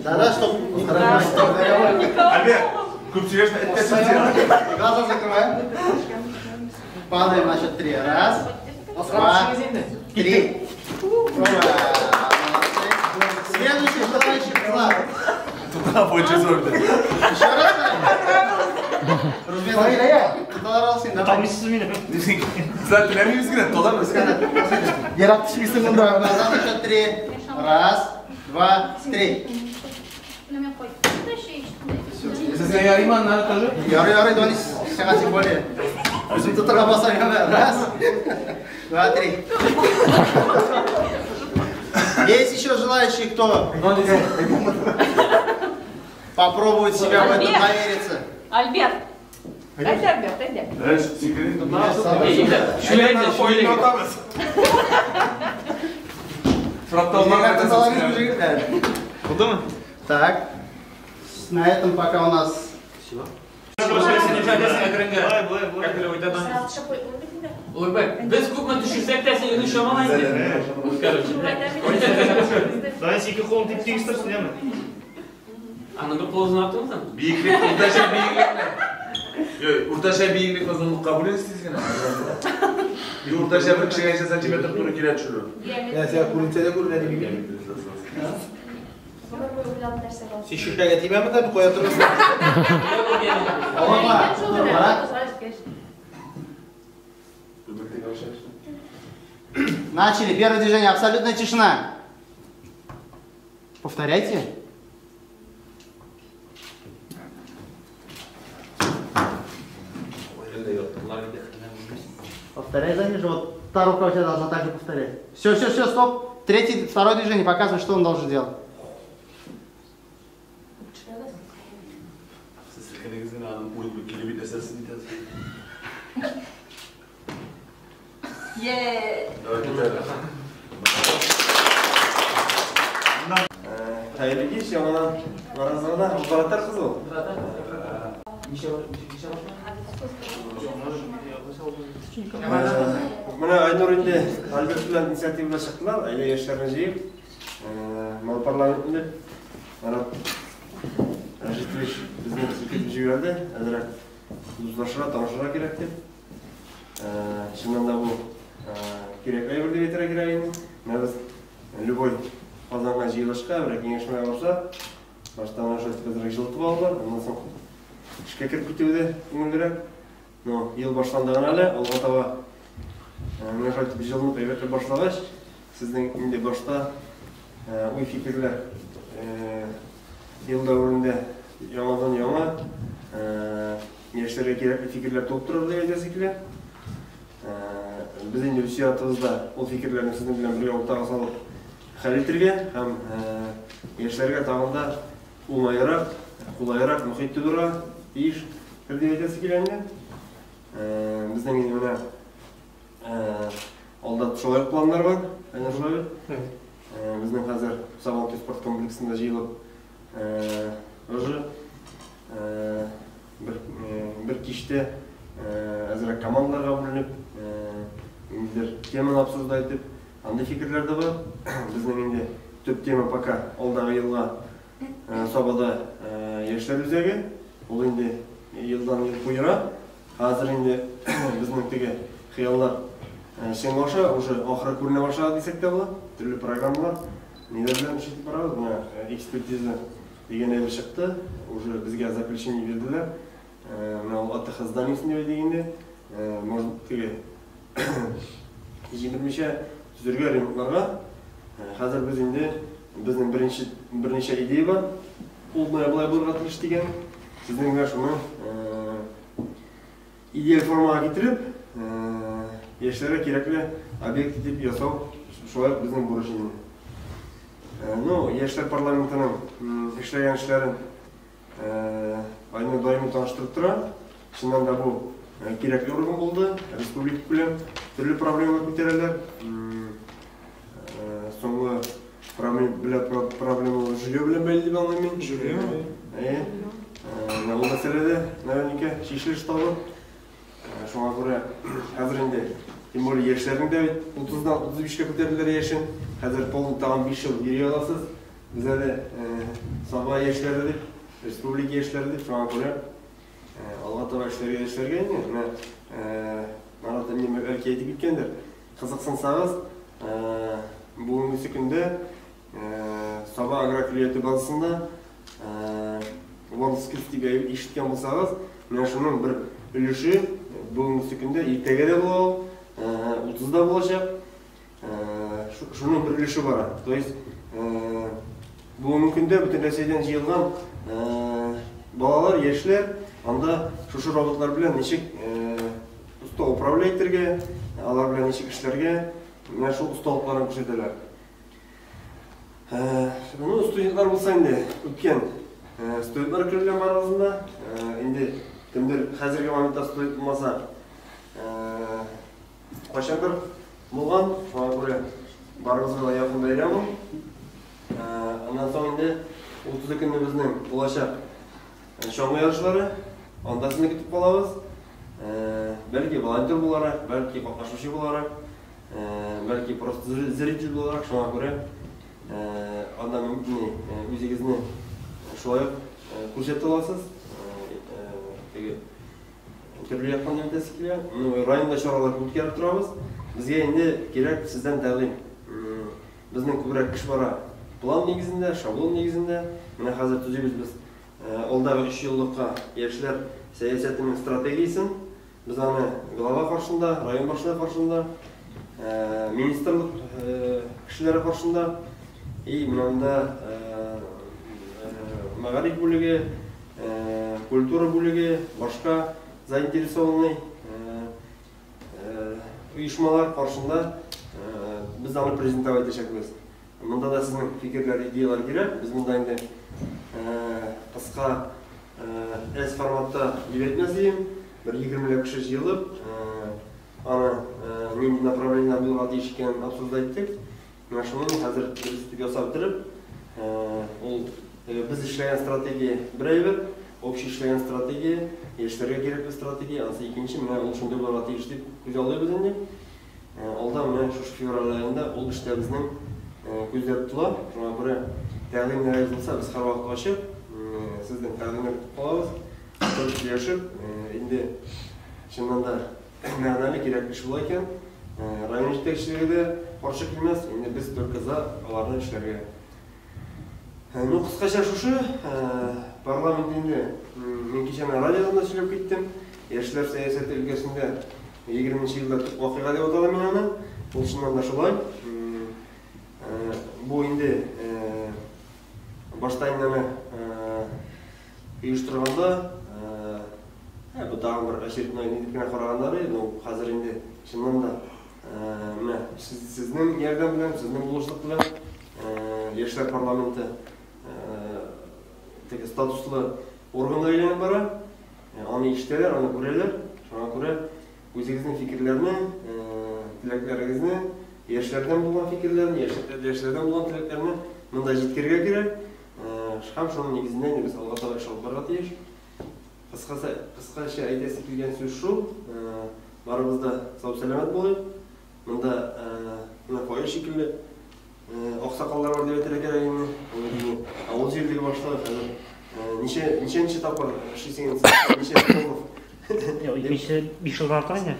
Да-да, чтоб. Альберт, күп сөйләшмә, эт тә сүз. Глаза закрываем. Падаем на счет 3. Раз, два, три. Ура! Следующий желающий Влад. Туда больше зор. Еще раз. Рузбек, Sen теләмибез генә, таларбыз. Глаза на счет 3. Раз, два, три. Сезгә ярыймы аннары тоже? Ярый, ярый, Донис, сиңа тем более. Үзем тотырга басам, Раз, два, три. Есть еще желающие, кто попробует себя в этом довериться? Альберт. Дайте, Альберт, дайте. Шүләйде, шүләйде. Так, на этом пока у нас все. Улугбек, без күпме төшерсәк тә син үзең чамала инде. Короче, Данис ике кулын тип-тигез торсын, яме. Аны бер кулын аттың син? Биеклек, уртача биеклек. Йой, уртача биеклек озынлыкка бүленсез генә. И уртача бер кешегә ничә сантиметр туры килә төшерү. Я сиңа күренсә дә күренә дип. Син шешәгә тимәме дә куя торасың. Начали. Первое движение. Абсолютная тишина. Повторяйте. Повторяй за ним же. Вот та рука у тебя должна также повторять. Все, все, все, стоп. Третье, второе движение показывает, что он должен делать. Хәерле кич, яңадан барыгызга да. Аппаратлар кызыл. Менә Айнур инде Альберт белән инициатива белән чыктылар, әйдә яшьләрне җыеп, мал парламентында Марат Рәшитович безне селкетеп җибәрде, әзрәк дуслашырга, танышырга кирәк дип. Чыннан да бу кирәкле әйбер дип әйтергә кирәк инде. Менә без любой Казанга җыелышка, бер киңәшмәгә барсак, башта аны шулай әзрәк җылытып алдылар, аннан соң эшкә кереп китүе дә күңеллерәк. Но ел башланды гына әле, алга таба менә шулай итеп җылынып әйбәтләп башлагач, сезнең инде башта уй-фикерләр ел дәверендә яңадан яңа яшьләргә кирәкле фикерләр туып торыр дип әйтәсе килә. Без инде үз чиратыбызда ул фикерләрне сезнең белән бергә уртага салып хәл итәргә һәм яшьләргә тагын да уңайрак, кулайрак мохит тудырырга тиеш дип әйтәсе килә инде. Безнең инде менә алда шулай ук планнар бар, әнә шулай бит. Безнең хәзер Сабантуй спорт комплексында җыелып уже бер кичтә әзрәк командаларга бүленеп, ниндидер теманы обсуждать итеп, андый фикерләр дә бар. Безнең инде төп тема пока алдагы елга Сабада яшьләр үзәге, ул инде елдан ел куера. Хәзер инде безнең теге хыяллар чынлаша, уже ахыры күренә башлады дисәк тә була. Төрле программалар, ниләр белән эш итеп барабыз. Менә экспертиза дигән әйбер чыкты, уже безгә заключение бирделәр. Менә ул АТХ зданиесен дип әйтик инде, может теге җимермичә төзергә, ремонтларга. Хәзер без инде безнең беренче берничә идея бар. Ул менә болай булырга тиеш дигән. Сезнең менә шуны идеаль формага китереп, яшьләргә кирәкле объект итеп ясау шулай ук безнең бурыч инде. Ну, яшьләр парламентының эшләгән эшләрен Айнур даими таныштырып тора. Чыннан да бу кирәкле орган булды. Республика күләм төрле проблемалар күтәрәләр. Соңгы проблема жилье белән бәйле дип аңлыйм мин. Жилье? Әйе. Менә ул мәсьәлә дә наверняка чишелеш табыр. Шуңа күрә хәзер инде, тем более яшьләрнең дә бит 30-дан 35-кә күтәрделәр яшен. Хәзер полный тагын 5 ел йөри аласыз. Без әле Саба яшьләре дип, республика яшьләре дип, шуңа күрә алга таба эшләргә эшләргә инде. Менә Марат инде бәлки әйтеп киткәндер. Кызыксынсагыз, бүгенге көндә Саба агрокөллияте базасында WorldSkills дип ишеткән булсагыз, менә шуның бер өлеше бүгенге көндә иртәгә дә була ул, 30-да булачак. Шуның бер өлеше бара. То есть бүгенге көндә бөтен Рәсәйдән җыелган балалар, яшьләр анда шушы роботлар белән ничек оста управлять итәргә, алар белән ничек эшләргә, менә шул осталыкларын күрсәтәләр. Ну, студентлар булса инде үткән студентлар керелгән барыбызында, инде кемдер хәзерге моментта студент булмаса, кайчандыр булган, шуңа күрә барыбызга да якын бәйрәм ул. Аннан соң инде 30 көнне безнең булачак чаңгы ярышлары, анда сезне көтеп калабыз. Бәлки волонтер буларак, бәлки катнашучы буларак, бәлки просто зритель буларак, шуңа күрә анда үзегезне шулай ук күрсәтә аласыз. Теге төрле яктан әйтәсе килә. Районда чаралар үткәреп торабыз. Безгә инде кирәк сездән тәкъдим. Безнең күбрәк эш бара план нигезендә, шаблон нигезендә. Менә хәзер төзибез без алдагы 3 еллыкка яшьләр сәясәтенең стратегиясен. Без аны глава каршында, район башлыгы каршында, министрлык кешеләре каршында и менә монда мәгариф бүлеге, культура бүлеге, башка заинтересованный оешмалар каршында без аны презентовать итәчәкбез. Монда да сезнең фикерләр, идеялар кирәк. Без монда инде кыска S форматта дип әйтмәс идем. Бер 20 кеше җыелып, аны нинди направлениеләр булырга тиеш икәнен обсуждать иттек. Менә шуны хәзер дөрес итеп ясап бетереп, ул без эшләгән стратегия бер әйбер, общий эшләгән стратегия, яшьләргә кирәкле стратегия, анысы икенче, менә ул шундый булырга тиеш дип күз алдыйбыз инде. Алда менә шушы февраль аенда ул эштә безнең күздә тотыла. Шуңа күрә тәкъдимнәрегез булса, без һәрвакыт ачык, сезнең тәкъдимнәр көтеп калабыз. Утырып сөйләшеп, инде чыннан да мәгънәле кирәкле эш була икән, район җитәкчелеге дә каршы килмәс, инде без только за аларны эшләргә. Ну, кыскача шушы, парламент инде, мин кичә менә радиодан да сөйләп киттем, яшьләр сәясәте өлкәсендә 20 елда төп вакыйга дип атадым мин аны, ул чыннан да шулай. Бу инде башта инде аны оештырганда, бу тагын бер очередной ни дип кенә караганнар иде, но хәзер инде чыннан да менә сезнең ярдәм белән, сезнең булышлык белән яшьләр парламенты теге статуслы органга әйләнеп бара. Аны ишетәләр, аны күрәләр. Шуңа күрә үзегезнең фикерләрне, теләкләрегезне, яшьләрдән булган фикерләрне, яшьләрдән булган теләкләрне монда җиткерергә кирәк. Һәм шуның нигезендә инде без алга таба эш алып барырга тиеш. Кыскача әйтәсе килгән сүз шул. Барыбыз да сау-сәламәт булыйк. Монда менә кое шикелле аксакаллар бар дип әйтергә кирәк инде. Ул инде авыл җирлеге башлыгы хәзер ничә ничәнче тапкыр эшлисең инде? Ничә тапкыр? Юк, икенче 5 елдан артык инде.